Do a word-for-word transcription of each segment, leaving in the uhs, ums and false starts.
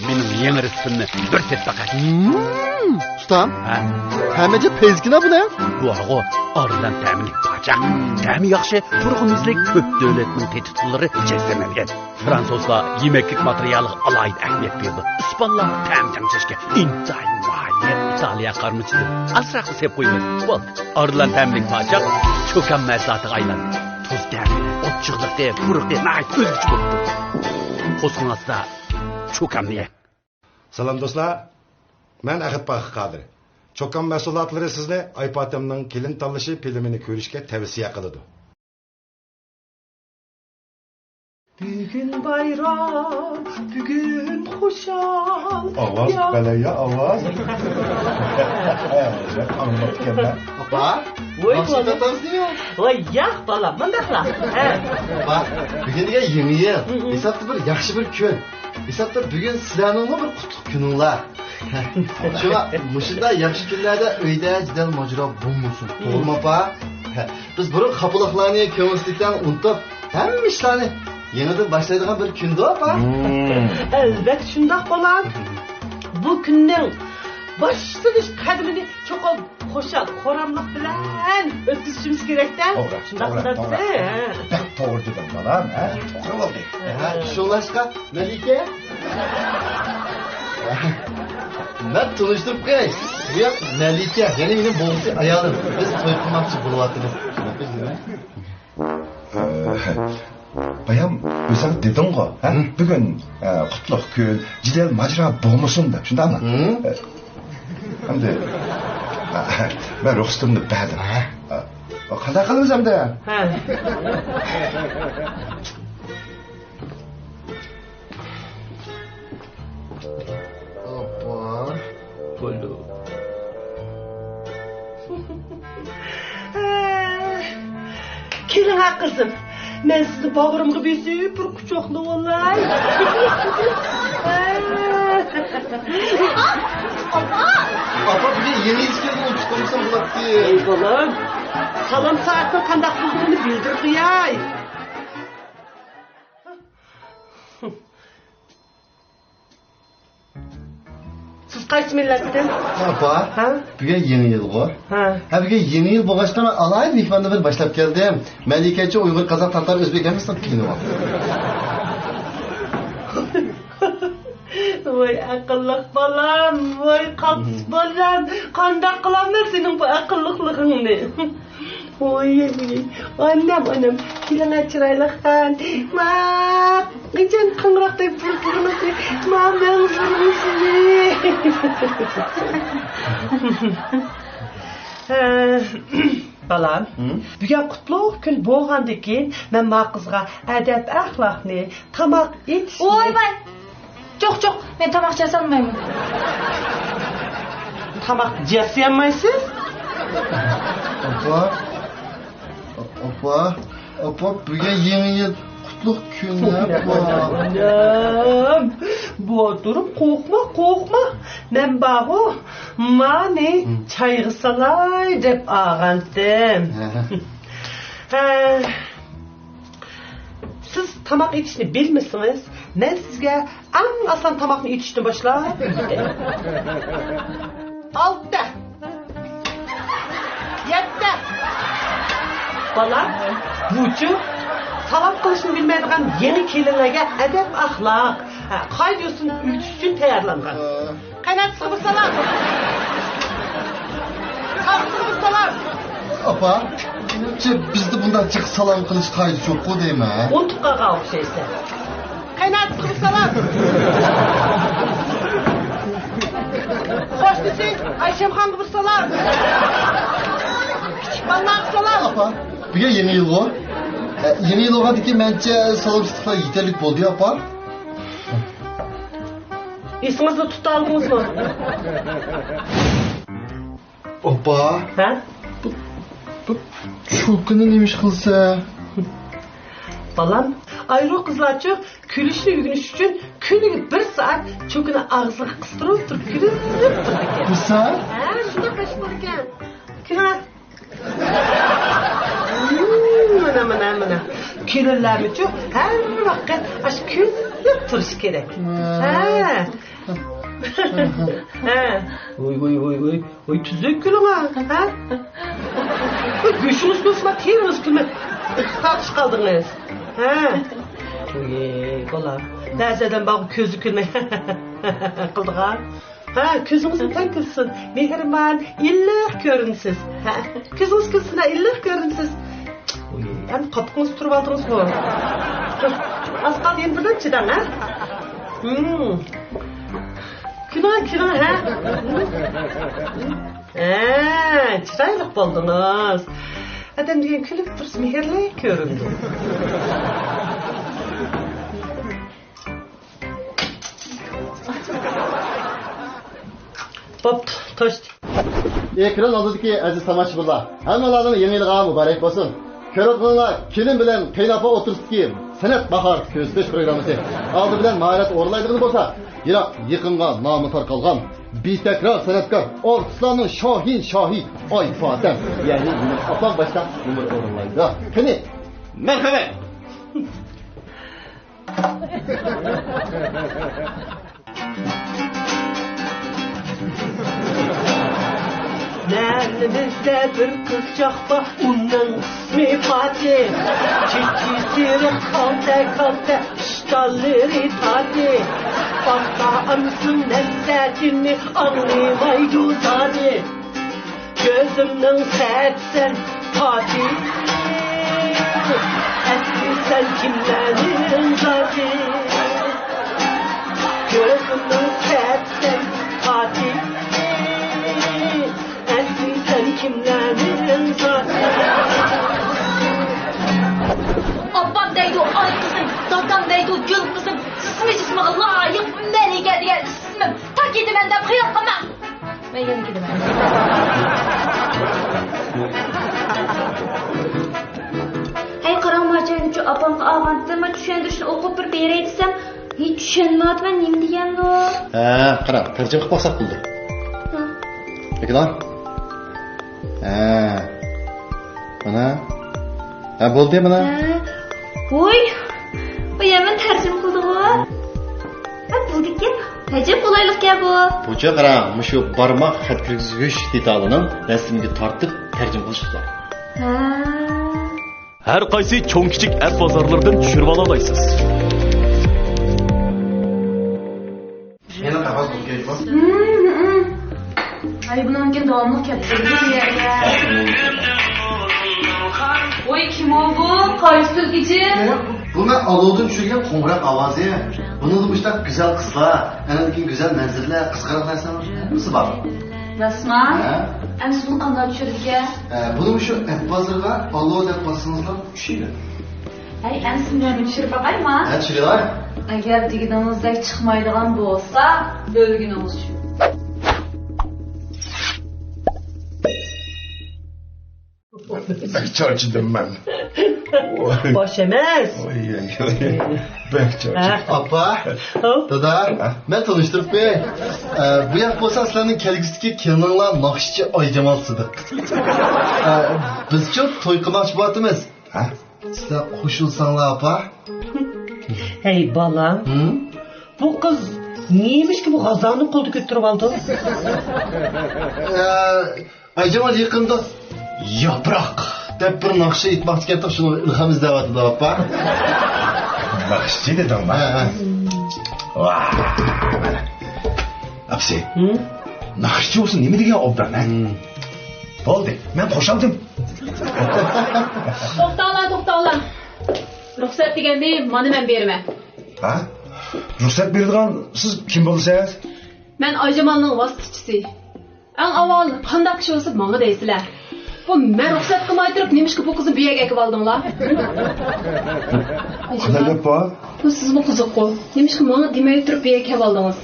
مېنىڭ يېڭى رېتسېمنى بىر تېتىپ باقاي. ئۇستام، ھە؟ تەمى ئەجەب پەيزىكىنا بۇنى. بۇ ھاغۇ ئارىلان تەملىك پاچاق. تەمى ياخشى، تۇرغۇن يۈزلۈك كۆپ دۆلەتنىڭ تېتىتقۇلىرى جەزملەنگەن. فرانسۇزلار يېمەكلىك ماتېرىيالىغا ئالاھىدە ئەھمىيەت بېرىدۇ. ئىسپانلار تەم تەڭشەشكە ئىنتايىن ماھىر. ئىتالىيە قارىمىچىدىن ئازراقلا سېلىپ قويىمىز. بول، ئارىلان تەملىك پاچاق چوكان مەھسۇلاتىغا ئايلاندى. تۇز تەمى، ئوچۇقلۇقى، پۇرىقى ناھايىتى ئۆزگىچە بولۇپتۇ. قورسىقىڭ ئاچسا، چوكاننى يەڭ. سالام دوستلار، مەن ئەخەت پاخىر قادىر. چوكان مەھسۇلاتلىرى سىزنى ئايپاتەمنىڭ كېلىن تاللىشى فىلىمىنى كۆرۈشكە تەۋسىيە قىلىدۇ. بۈگۈن بايرام، بۈگۈن خۇشال. ئاۋاز يا. بەلەيا ئاۋاز. ئاڭلاپتىكەنمەن. ئاپا، ۋاي، ناشتا بالام. تاتاڭسىز يوق. ۋاي، ياق، بالام، مۇنداقلا. ھە. ئاپا، بۈگۈن دېگەن يېڭى يىل. ھە، ھە. ھېسابتا بىر ياخشى بىر كۈن. ھېسابتا بۈگۈن سىلەرنىڭمۇ بىر قۇتلۇق كۈنۈڭلار. شۇڭا مۇشۇنداق ياخشى كۈنلەردە ئۆيدە جېدەل ماجىرا بولمىسۇن. توغرىمۇ ئاپا؟ بىز بۇرۇن خاپىلىقلارنى، كۆڭۈلسىزلىكلەرنى ئۇنتۇپ، ھەممە ئىشلارنى يېڭىدىن باشلايدىغان بىر كۈندۇ ئاپا. ئەلۋەتتە شۇنداق، بالام. بۇ كۈننىڭ باشلىنىش قەدىمىنى چوقۇم خۇشال-خۇراملىق بىلەن ئۆتكۈزۈشىمىز كېرەك-دە. توغرا، شۇنداق توغرا، توغرا. بەك توغرا دېدىڭ، بالام، ھە؟ توغرا بولدى. ھە، شۇڭلاشقا، مەلىكە. مەن تونۇشتۇرۇپ قوياي. بۇ ياق مەلىكە، يەنى مېنىڭ بولغۇسى ئايالىم. بىز توي قىلماقچى بولۇۋاتىمىز. بايام، ئۆزۈڭ دېدىڭغۇ، ھە؟ ھە. بۈگۈن، ئە، قۇتلۇق كۈن، جېدەل ماجىرا بولمىسۇن دەپ، شۇنداقمۇ؟ ھە. ئە، ئەمدى، ئە، مەن رۇخسىتىمنى بەردىم. ھە. ئە، قانداق قىلىمىز ئەمدى؟ ھە. ئاپا. بولدى. كېلىڭە قىزىم، مەن سىزنى باغرىمغا بېسىپ بىر قۇچاقلىۋالاي. ئاپا! ئاپا، بۈگۈن يېڭى يىل ئىكەن، ئۇنتۇپ قالمىسام بولاتتى. ئەي بالام، سالام سائەتنىڭ قانداق بولغىنىنى بىلدۈرۈپ قوياي. سىز قايسى مىللەتتىن؟ ئاپا، ھە؟ بۈگۈن يېڭى يىلغۇ. ھە. ھە، بۈگۈن يېڭى يىل بولغاچقا، مەن ئالاھىدە مېھماننى بىر باشلاپ كەلدىم. مەلىكەچە ئۇيغۇر، قازاق، تاتار، ئۆزبېك ھەممىسىنى قىينىۋال. ۋاي ئەقىللىق بالام، ۋاي قالتىس بالام، قانداق قىلامەن سېنىڭ بۇ ئەقىللىقلىقىڭنى؟ ۋاي، ئانام، ئانام، كېلىڭە چىرايلىق خان. ما، قاچان قوڭغۇراقتەك پۇرقىغىنىڭ، ما، مەڭزىرىمىسىنى. بالام، ھە؟ بۈگۈن قۇتلۇق كۈن بولغاندىكىن، مەن ما قىزغا ئەدەپ-ئەخلاقنى، تاماق ئېتىشنى. ۋاي، ۋاي! جوق، جوق، مەن تاماق ياسالمايمەن. تاماق ياسىيالمايسىز؟ ئاپا، ئاپا، ئاپا، بۈگۈن يېڭى يىل، قۇتلۇق كۈن، ئاپا. ئانام، بۇ تۇرۇپ قورقما، قورقما. مەن بارغۇ، مانى چايغا سالاي دەپ ئالغانتىم. ھە. ھە. سىز تاماق ئېتىشنى بىلمىسىڭىز، مەن سىزگە ئەڭ ئاسان تاماقنى ئېتىشتىن باشلاپ ئۆگىتەي. ئالتە. يەتتە. بالام، بۇچۇ سالام قىلىشنى بىلمەيدىغان يېڭى كېلىنلەرگە ئەدەپ-ئەخلاق، ھە، قائىدە-يوسۇن ئۆگىتىش ئۈچۈن تەييارلانغان. قېنى ئاتىسىغا بىر سالام. ئاتىسىغا بىر سالام. ئاپا، چى، بىزدە بۇنداق جىق سالام قىلىش قائىدىسى يوققۇ دەيمەن. ئۇنتۇپ قالغان ئوخشايسەن. قېنى ئاتىسىغا بىر سالام. قوشنىسى ئايشەمخانغا بىر سالام. كىچىك بالىلارغا سالام. ئاپا، بۈگۈن يېڭى يىلغۇ. ئە، يېڭى يىل بولغاندىن كېيىن مەنچە سالام-سېسىقلار يېتەرلىك بولدى، ئاپا. ئېسىڭىزنى تۇتالدىڭىزمۇ؟ ئاپا. ھە؟ بۇ، بۇ چوكىنى نېمە ئىش قىلسا؟ بالام، ئايرۇ قىزلارچۇ كۈلۈشنى ئۆگىنىش ئۈچۈن كۈنىگە بىر سائەت چوكىنى ئاغزىغا قىستۇرۇپ تۇرۇپ كۈلۈپ تۇرىدىكەن. بىر سائەت؟ ھە، شۇنداق بەش بولىدىكەن. كۈلۈڭ. مانا، مانا، مانا. كېلىنلەرمۇچۇ ھەر ۋاقىت ئاشۇ كۈلۈپ تۇرۇش كېرەك. ھە. ھە. ۋوي، ۋوي، ۋوي، ۋوي. ۋوي، تۈزۈك كۈلۈڭ، ھە؟ ۋوي، گۆشىڭىز كۈلسىمۇ، تېرىڭىز كۈلمەي تارتىشىپ قالدىڭىز. ھە. ۋوي، بالا. بەزى ئادەم بارغۇ، كۆزى كۈلمەي قىلىدىغان. ھە، كۆزىڭىزمۇ تەڭ كۈلسۇن. مېھرىبان، ئىللىق كۆرۈنىسىز. ھە، كۆزىڭىز كۈلسۇن، ھە، ئىللىق كۆرۈنىسىز. ۋوي، ئەمدى قاپىقىڭىزنى تۈرۈۋالدىڭىزغۇ. ئاز قالدى، يەنە بىردەم چىداڭ، ھە؟ ھىم. كۈلۈڭ، كۈلۈڭ، ھە؟ ھە، چىرايلىق بولدىڭىز. ئادەم دېگەن كۈلۈپ تۇرسا مېھىرلىك كۆرۈنىدۇ. بوپتۇ، توشتى. ئېكران ئالدىدىكى ئەزىز تاماشىبىنلار، ھەممىڭلارنىڭ يېڭى يىلىغا مۇبارەك بولسۇن. كۆرۈۋاتقىنىڭلار، كېلىن بىلەن قېيىنئاپا ئوتتۇرىسىدىكى سەنئەت باھارى كۆرسىتىش پروگراممىسى. ئالدى بىلەن ماھارەت ئورۇنلايدىغىنى بولسا، يىراق يېقىنغا نامى تارقالغان بىتەكرار سەنئەتكار ئارتىسلارنىڭ شاھىن شاھى ئايپاتەم، يەنى يۇنۇس ئاپام باشتا نومۇر ئورۇنلايدۇ. قېنى، مەرھەمەت! مەھەللىمىزدە بىر قىزچاق بار، ئۇنىڭ ئىسمى پاتى. چېچى سېرىق، كالتە كالتە، ئىشتانلىرى تاتى. پاختا ئانىسىنىڭ نەسىھەتىنى ئاڭلىمايدۇ زادى. كۆزۈمنىڭ سەپسەن پاتى، ئەسلى سەن كىملەرنىڭ زادى؟ كۆزۈمنىڭ سەپسەن پاتى، ئەسلى سەن كىملەرنىڭ زادى؟ ئاپام دەيدۇ ئاي قىزىم، دادام دەيدۇ گۈل قىزىم، ئىسمى جىسمىغا لايىق مەلىكە دېگەن ئىسمىم. تا كېتىمەن دەپ خىيال قىلماڭ. مەن يەنە كېتىمەن. ھەي، قاراڭ، ماچاينىچۇ ئاپامغا ئالغانتىم، چۈشەندۈرۈشنى ئوقۇپ بىر بېرەي دېسەم، ھېچ چۈشەنمەيۋاتىمەن، نېمە دېگەندۇ؟ ھە، قاراڭ، تەرجىمە قىلىپ باقساق بولدى. ھە. بەكلا. ھە. مانا. ھە، بولدى، مانا. ھە. ۋوي. بۇ يەمەن تەرجىمە قىلدىغۇ. ھە، بولدىكەن. ئەجەب قولايلىقكەن بۇ. بۇچە قاراڭ، مۇشۇ بارماق خەت كىرگۈزگۈچ دېتالىنىڭ رەسىمىگە تارتىپ تەرجىمە قىلىش ئۇسۇلى. ھە. ھەر قايسى چوڭ-كىچىك ئەپ بازارلىرىدىن چۈشۈرۈۋالالايسىز. يەنە قەغەز بولۇپ كېلىپتۇ. ھىم، ھىم. ھەي، بۇنىڭكىن داۋاملىق كەپتۇ. ۋوي، كىم ئۇ بۇ؟ قايسى تۈلكىچى؟ بۇ مەن ئالودىن چۈشۈرگەن قوڭغۇراق ئاۋازى. بۇنىڭدا مۇشۇنداق گۈزەل قىزلار، ئاندىن كېيىن گۈزەل مەنزىرىلەر، قىزىقارلىق نەرسىلەر ھەممىسى بار. راستما؟ ھە. ئەمسە بۇنى قانداق چۈشۈرىدىكەن؟ ھە، بۇنى مۇشۇ ئەپ بازىرىغا ئالو دەپ باسسىڭىزلا چۈشىدۇ. ھەي، ئەمسە مەنمۇ چۈشۈرۈپ باقايما؟ ھە، چۈشۈرۈۋەر. ئەگەر دېگىنىڭىزدەك چىقمايدىغان بولسا، ئۆلگىنىڭىز ئۈچۈن. بەك چارچىدىم مەن. باش ئەمەس. ۋاي، ۋاي، ۋاي. بەك چارچىدىم. ھە. ئاپا، ھە؟ دادا، ھە؟ مەن تونۇشتۇرۇپ بېرەي. ئە، بۇ ياق بولسا سىلەرنىڭ كەلگۈسىدىكى كېلىنىڭلار ناخشىچى ئايجامال سىدىق. ئە، بىزچۇ توي قىلماقچى بولۇۋاتىمىز. ھە؟ سىلەر قوشۇلساڭلار، ئاپا. ھەي، بالام. ھىم؟ بۇ قىز نېمىشقا بۇ غازانى قولىدا كۆتۈرۈپ ئالدى؟ ئە، ئايجامال يېقىندا ياپراق دەپ بىر ناخشا ئېيتماقچى كەتتۇق، شۇنىڭغا ئىلھام ئىزدەۋاتىدۇ، ئاپا. ناخشىچى دېدىڭما؟ ھە، ھە. ۋاھ، مانا. ئاپىسى، ھىم؟ ناخشىچى بولسا نېمە دېگەن ئوبدان، ھە؟ ھىم. بولدى، مەن قوشالدىم. توختاڭلار، توختاڭلار. رۇخسەت دېگەننى مانا مەن بېرىمەن. ھە؟ رۇخسەت بېرىدىغان سىز كىم بولىسىز؟ مەن ئايجامالنىڭ ۋاسىتىچىسى. ئەڭ ئاۋۋال قانداق ئىش بولسا ماڭا دەيسىلەر. بۇ مەن رۇخسەت قىلماي تۇرۇپ نېمىشقا بۇ قىزنى بۇ يەرگە ئەكىۋالدىڭلار؟ قانداق گەپ بۇ؟ بۇ سىزمۇ قىزىققۇ. نېمىشقا ماڭا دېمەي تۇرۇپ بۇ يەرگە كەلىۋالدىڭىز؟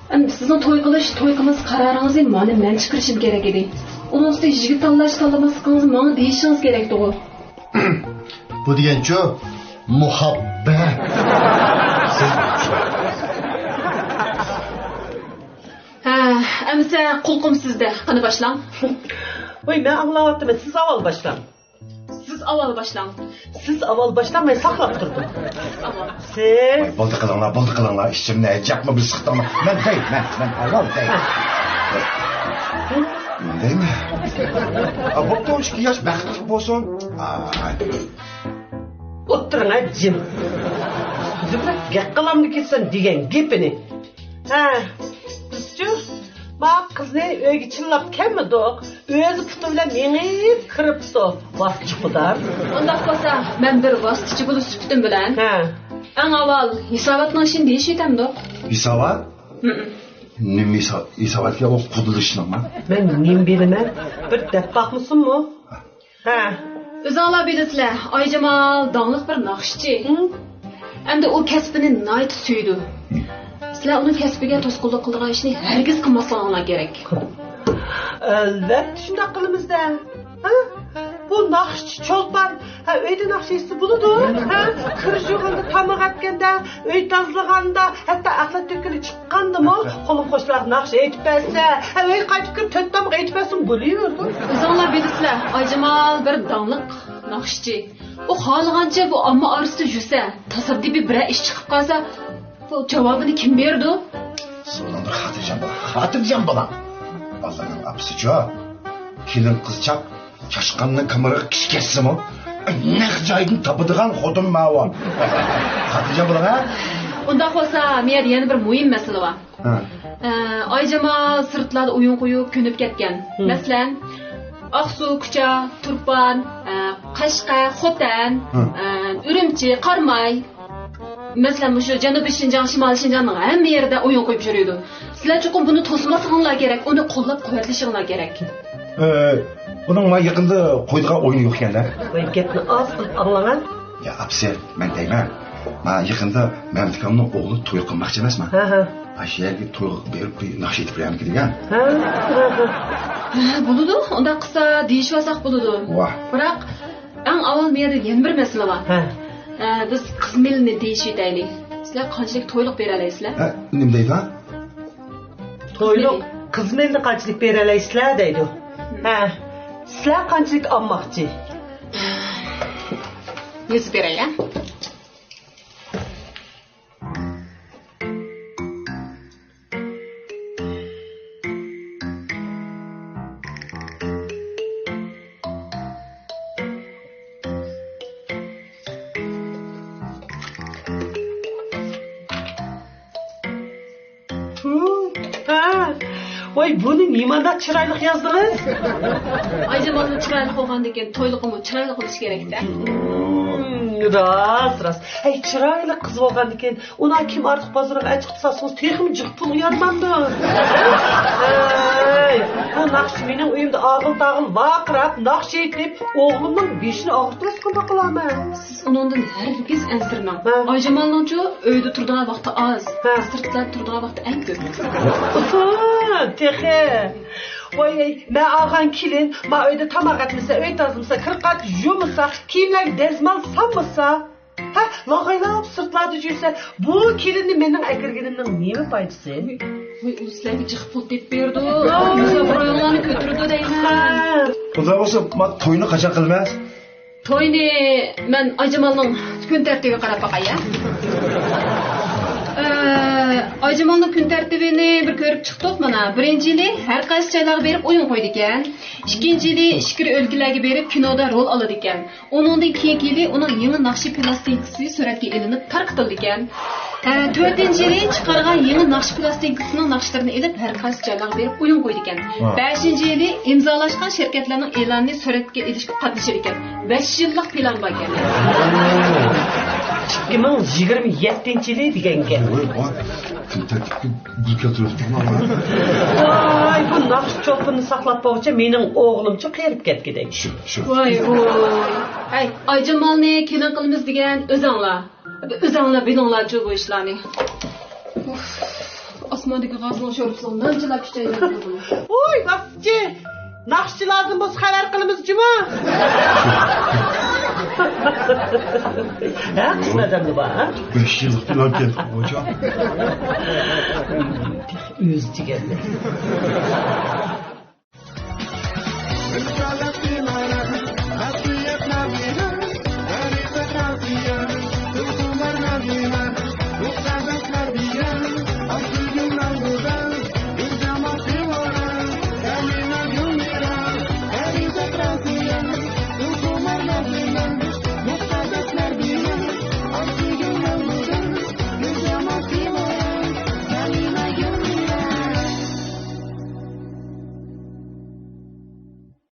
ئەمدى سىزنىڭ توي قىلىش، توي قىلماسلىق قارارىڭىزنى مانا مەن چىقىرىشىم كېرەك ئىدى. ئۇنىڭ ئۈستىگە يىگىت تاللاش، تاللىماسلىقىڭىزنى ماڭا دېيىشىڭىز كېرەكتىغۇ. بۇ دېگەنچۇ، مۇھەببەت. سىز ھە، ئەمىسە قۇلىقىم سىزدە. قېنى باشلاڭ. ۋاي، مەن ئاڭلاۋاتىمەن، سىز ئاۋۋال باشلاڭ. سىز ئاۋۋال باشلاڭ. سىز ئاۋۋال باشلاڭ، مەن ساقلاپ تۇردۇم. سىز ئاۋۋال. سىز. ۋاي، بولدى قىلىڭلار، بولدى قىلىڭلار، ئىچىمنى جاقمۇ بىر سىقتىڭلار. مەن دەي، مەن، مەن ئاۋۋال دەي. ھە. مەن دەيمەن. ئا، بوپتۇ، ئىككى ياش بەختلىك بولسۇن. ئاي. ئولتۇرۇڭ، ھە، جىم. زۇمرەت، گەپ قىلامدىكىنسەن دېگەن گېپىنى. ھە، بىزچۇ، ما قىزنى ئۆيگە چىللاپ كەلمىدۇق. ئۆزى پۇتى بىلەن مېڭىپ كىرىپتۇ. ۋاسىتىچى خۇدار. ئۇنداق بولسا، مەن بىر ۋاسىتىچى بولۇش سۈپىتىم بىلەن، ھە، ئەڭ ئاۋۋال ھېساباتنىڭ ئىشىنى دېيىشىۋېتەمدۇق. ھېسابات؟ ھىم. نېمە ھېسا-، ھېساباتكەن ئۇ قۇدىلىشىشنىڭمۇ؟ مەن نېمە بىلىمەن؟ بىر دەپ باقمىسۇنمۇ؟ ھە. ئۆزۈڭلار بىلىسىلەر، ئايجامال داڭلىق بىر ناخشىچى. ھىم. ئەمدى ئۇ كەسپىنى ناھايىتى سۆيىدۇ. ھىم. سىلەر ئۇنىڭ كەسپىگە توسقۇنلۇق قىلىدىغان ئىشنى ھەرگىز قىلماسلىقىڭلار كېرەك. ئەلۋەتتە شۇنداق قىلىمىز-دە. ھە؟ بۇ ناخشىچى چولپان، ھە، ئۆيدە ناخشا ئېيتسا بولىدۇ. ھە؟ كىر يۇغاندا، تاماق ئەتكەندە، ئۆي تازىلىغاندا، ھەتتا ئەخلەت تۆككىلى چىققاندىمۇ قولۇم-قوشنىلارغا ناخشا ئېيتىپ بەرسە، ھە، ئۆيگە قايتىپ كىرىپ تۆت تاماق ئېيتىپ بەرسىمۇ بولۇۋېرىدۇ. ئۆزۈڭلار بىلىسىلەر، ئايجامال بىر داڭلىق ناخشىچى. ئۇ خالىغانچە بۇ ئامما ئارىسىدا يۈرسە، تاسادىپىي بىرەر ئىش چىقىپ قالسا، بۇ جاۋابىنى كىم بېرىدۇ؟ سىلەرنىڭ بىر خاتىرجەم بولۇڭ، خاتىرجەم بولۇڭ. بالىلارنىڭ ئاپىسىچۇ، كېلىن قىزچاق چاشقاننىڭ كامىرىغا كىش كەتسىمۇ، نەق جايدىن تاپىدىغان خوتۇن ماۋۇ. خاتىرجەم بولۇڭ، ھە؟ ئۇنداق بولسا، مەيەردە يەنە بىر مۇھىم مەسىلە بار. ھە. ئە، ئايجامال سىرتلاردا ئويۇن قويۇپ كۆنۈپ كەتكەن. ھىم. مەسىلەن، ئاقسۇ، كۇچا، تۇرپان، ئە، قەشقەر، خوتەن، ھىم. ئە، ئۈرۈمچى، قاراماي. مەسىلەن، مۇشۇ جەنۇبىي شىنجاڭ، شىمالىي شىنجاڭنىڭ ھەممە يېرىدە ئويۇن قويۇپ يۈرىدۇ. سىلەر چوقۇم بۇنى توسماسلىقىڭلار كېرەك، ئۇنى قوللاپ-قۇۋۋەتلىشىڭلار كېرەك. ئە، بۇنىڭ ما يېقىندا قويىدىغان ئويۇنى يوق ئىكەن-دە. ۋاي، گەپنى ئاز قىلىپ ئاڭلاڭ، ھە. يا، ئاپىسى، مەن دەيمەن. ما يېقىندا مەمتىكامنىڭ ئوغلى توي قىلماقچى ئەمەسما؟ ھە، ھە. ئاشۇ يەرگە تويغا بېرىپ بىر ناخشا ئېيتىپ بېرەمدىكىن دېگەن. ھە، ھە، ھە. ھە، بولىدۇ. ئۇنداق قىلسا دېيىشىۋالساق بولىدۇ. ۋاھ. بىراق، ئەڭ ئاۋۋال مەيەردە يەنە بىر مەسىلە بار. ھە. ئە، بىز قىز مېلىنى دېيىشىۋېتەيلى. سىلەر قانچىلىك تويلۇق بېرەلەيسىلەر؟ ھە، نېمە دەيدۇ؟ تويلۇق قىز مېلىنى قانچىلىك بېرەلەيسىلەر دەيدۇ. ھە. سىلەر قانچىلىك ئالماقچى؟ يېزىپ بېرەي، ھە؟ ھە. ۋاي، بۇنى نېمانداق چىرايلىق يازدىڭىز؟ ئايجامالمۇ چىرايلىق بولغاندىكىن، تويلۇقىمۇ چىرايلىق بولۇشى كېرەك-دە. ھىم، راست، راست. ھەي، چىرايلىق قىز بولغاندىكىن، ئۇنى كىم ئارتۇق بازىرىغا ئەچىقىپ ساتسىڭىز، تېخىمۇ جىق پۇلغا يارىمامدۇ؟ ھەي، بۇ ناخشىچى مېنىڭ ئۆيۈمدە ئاغىل-تاغىل ۋارقىراپ، ناخشا ئېيتىپ، ئوغلۇمنىڭ بېشىنى ئاغرىتىۋەتسە قانداق قىلارمەن؟ سىز ئۇنىڭدىن ھەرگىز ئەنسىرىمەڭ. ھە. ئايجامالنىڭچۇ ئۆيدە تۇرىدىغان ۋاقتى ئاز، ھە، سىرتلاردا تۇرىدىغان ۋاقتى ئەڭ كۆپ. ئۇسسۇ، تېخى. ۋاي، مەن ئالغان كېلىن، ما ئۆيدە تاماق ئەتمىسە، ئۆي تازىلىمىسا، كىر قات يۇمىسا، كىيىملەرگە دەزمال سالمىسا، ھە، لاغايلاپ سىرتلاردا يۈرسە، بۇ كېلىننى مېنىڭ ئەكىرگىنىمنىڭ نېمە پايدىسى؟ ۋاي، ئۇ سىلەرگە جىق پۇل تېپىپ بېرىدۇ. ھە. سىلەر بۇرۇنلارنى كۆتۈرىدۇ دەيمەن. ھە. ئۇنداق بولسا، ما توينى قاچان قىلىمىز؟ توينى مەن ئايجامالنىڭ كۈن تەرتىپىگە قاراپ باقاي، ھە؟ ئە، ئايجامالنىڭ كۈن تەرتىپىنى بىر كۆرۈپ چىقتۇق مانا. بىرىنچى يىلى ھەر قايسى جايلارغا بېرىپ ئويۇن قويىدىكەن. ئىككىنچى يىلى ئىچكىرى ئۆلكىلەرگە بېرىپ كىنودا رول ئالىدىكەن. ئۇنىڭدىن كېيىنكى يىلى ئۇنىڭ يېڭى ناخشا پىلاستىنكىسى سۈرەتكە ئېلىنىپ تارقىتىلىدىكەن. ھە، تۆتىنچى يىلى چىقارغان يېڭى ناخشا پىلاستىنكىسىنىڭ ناخشىلىرىنى ئېلىپ، ھەر قايسى جايلارغا بېرىپ ئويۇن قويىدىكەن. ۋاھ. بەشىنچى يىلى ئىمزالاشقان شىركەتلەرنىڭ ئېلانىنى سۈرەتكە ئېلىشقا قاتنىشىدىكەن. بەش يىللىق پىلان باركەن. ئىككى مىڭ يىگىرمە يەتتىنچى يىلى دېگەنكەن. ۋاي، ۋاي. كۈن تەرتىپكە گۈل كەلتۈرۈۋەتتىڭلار. ۋاي، بۇ ناخشا چولپىنىنى ساقلاپ بولغۇچە مېنىڭ ئوغلۇمچۇ قېرىپ كەتكۈدەك. شۇ، شۇ. ۋاي، ۋاي. ھەي، ئايجامالنى كېلىن قىلىمىز دېگەن ئۆزەڭلار. ئۆزەڭلار بىلىڭلارچۇ بۇ ئىشلارنى. ئۇف، ئاسماندىكى غازنىڭ شورپىسىغا نان چىلاپ ئىچەيلى. ۋوي، ۋاسىتىچى! ناخشىچىلاردىن بولسا خەۋەر قىلىمىز جۇمۇ. ھە، قىزىل ئادەمدە بار، ھە؟ بەش يىللىق پىلان كەلدى، خوجا. ئۆزى چىقەردى.